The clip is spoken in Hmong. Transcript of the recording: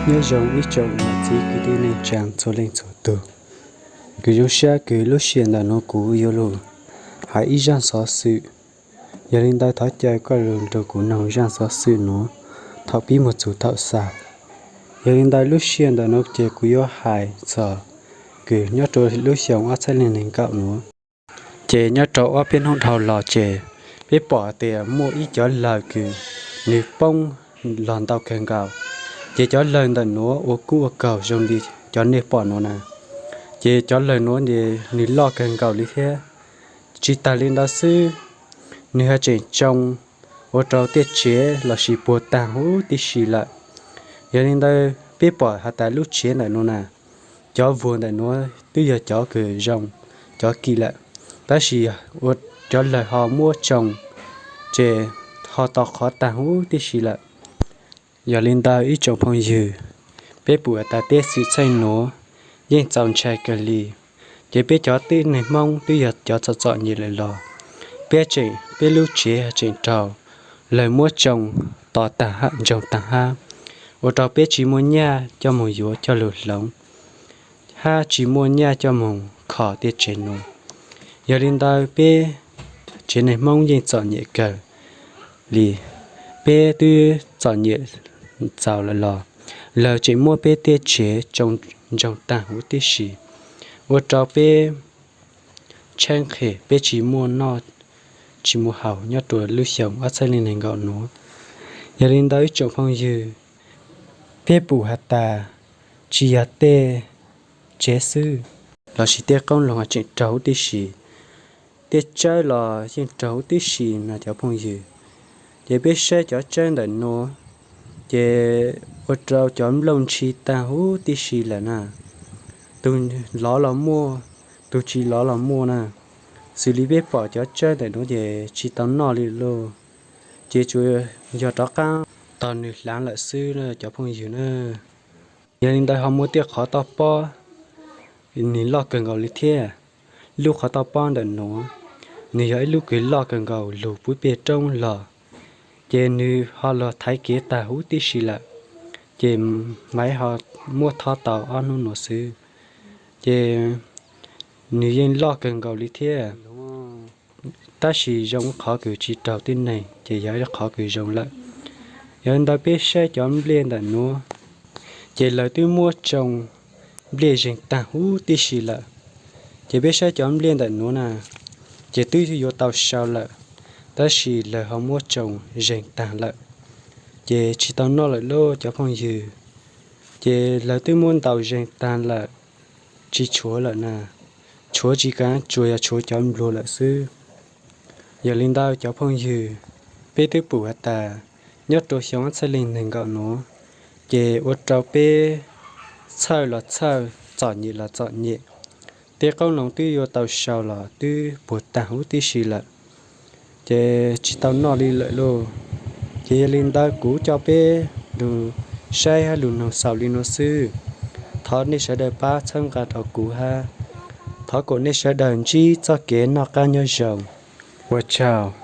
Nyob zoo ib tsoom niam txiv kwv tij neej tsaa txhua leej txhua tug. Kuv zoo sab kws lub sij hawm ntawm nuav kuv yuav lug hais ib zaaj xov xwm. Yog li ntawd thov caw koj lug nrug kuv noog zaaj xov xwm nuav thaum pib moog txug thaum xaus. Yog li ntawd lub sij hawm ntawm nuav ces kuv yuav hais txog kws nyob rua lub xyoo ob txhiab leej neeg nkaum nuav. Ces nyob rau ob peb hnub dhau los ces peb pom tias muaj ib cov lawg kws nws poob los ntau kawg nkaus. Ces cov lawg ntawm nuav ua kub ua kaug zoo li cov nej pom nuav na. Ces cov lawg nuav ces nws loj kawg nkaus li thiab. Tsis tas li ntawd xwb, nws haj tseem tsoo ua rau tej tsev lossis puag taag huv tib si lawm. Yog li ntawd peb pom has tas lub tsev ntawm nuav na, cov vuag ntawm nuav twb yog cov kws zoo, cov kim lawm, tab sis ua cov lawg ho muab tsoo ces ho tau qhov taag huv tib si lawm. Yog li ntawd ib tsoom phooj ywg, peb pum has tas tej xwm txheej nuav yeej txaus ntshai kawg li. Ces peb cov tib neeg Hmoob twb yog cov txom txom nyem lawm los peb tseem, peb lub tsev tseem raug lawg muab tsoo to taag hab, ntsoog taag hab, ua rau peb tsis muaj nyaj coj moog yuav coj lug hloov, hab tsis muaj nyaj coj moog kho tej tsev nuav. Yog li ntawd peb tsev neeg Hmoob yeej txom nyem kawg li. Peb twb txom nyem txaus lawm los lawg tseem muab peb tej tsev tsoo ntsoog taag huv tib si, ua rau peb tsheeb qhia peb tsis muaj noj tsis muaj haus nyob rua lub xyoo ob txhiab leej neeg nkaum nuav. Yog li ntawd ib tsoom phooj ywg, peb pum has tas tsis yog tej tsev xwb lossis tej qoob loo tseem raug huv tib si, tej tsawb los yeej raug huv tib si no cov phooj ywg. Ces peb saib cov tsawb ntawm nuav, ces ua rau cov nplooj ntshis taag huv tib si lawm na. Tug lov los muaj, tug tsis lov los muaj na. Xws li peb pom cov tsawb ntawm nuav ces tsis tau noj li lauj, ces tsuas yog rov qaab tos nws hlaav lawm xwb na cov phooj ywg na. Yog li ntawd ho muaj tej qhov toj pob, nws loj kawg nkaus li thiab. Lub qhov toj pob ntawm nuav, nws yog ib lub kws loj kawg nkaus lug puv peg roob los, ces nws ho los thaiv kev taag huv tib si lawm. Ces maiv ho muab thob tau ob hnub nuav xwb, ces nws yeej loj kawg nkaus li thiab. Tab sis zoo qhov kws tsis raug tib neeg ces yog ib qhov kws zoo lawm. Yog li ntawd peb saib cov nplej ntawm nuav, ces lawv twb muab tsoo nplej zeeg taag huv tib si lawm. Ces peb saib cov nplej ntawm nuav na, ces twb yuav tau sau lawm, tab sis lawv ho muab tsoo zeeg taag lawm, ces tsis tau noj lawm lauj cov phooj ywg. Ces lawv twb muab ntaus zeeg taag lawm, tsis tshuav lawm na, tshuav tsis kav, tsuas yog tshuav cov npluag lawm xwb. Yog li ntawd cov phooj ywg, peb twb pum has tas nyob rua xyoo ob txhiab leej neeg nkaum nuav, ces ua rau peb txhawj los txhawj, txom nyem los txom nyem. Tej qoob loo twb yuav tau sau los twb puag taag huv tib si lawm, ces tsis tau noj li lawm lauj. Ces yog li ntawd kuv coj peb lug saib hab lug noog xaus li nuav xwb. Thov nej sawv daws pab txhawb nqa rau kuv hab thov kom nej sawv daws ntsib txoj kev noj qab nyob zoo. Ua tsaug.